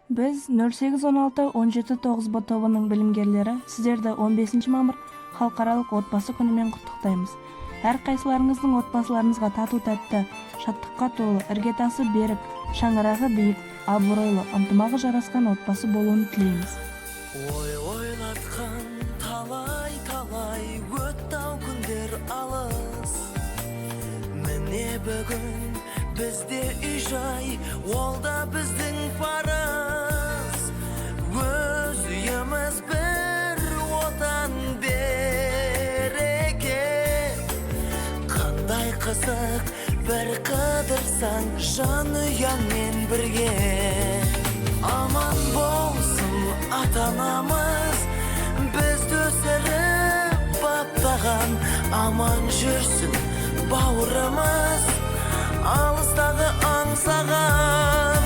Біз 08 16 17 9 Б тобының білімгерлері сіздерді 15 мамыр, Халықаралық отбасы күнімен құттықтаймыз. Әрқайсыларыңыздың отбасыларыңызға тату тәтті, шаттыққа толы, іргетасы берік, шаңырағы биік, абыройлы, ынтымағы жарасқан отбасы болуын тілейміз. Ой, ойлатқан талай талай өтті ау күндер алыс. Міне, бүгін бізде үй жай, ол да біздің парыз. Өз үйіміз, бір отан, береке. Қандай қызық бір қыдырсаң жанұяңмен бірге. Аман болсын ата анамыз, бізді өсіріп баптаған. Аман жүрсін бауырымыз, алыстағы аңсаған.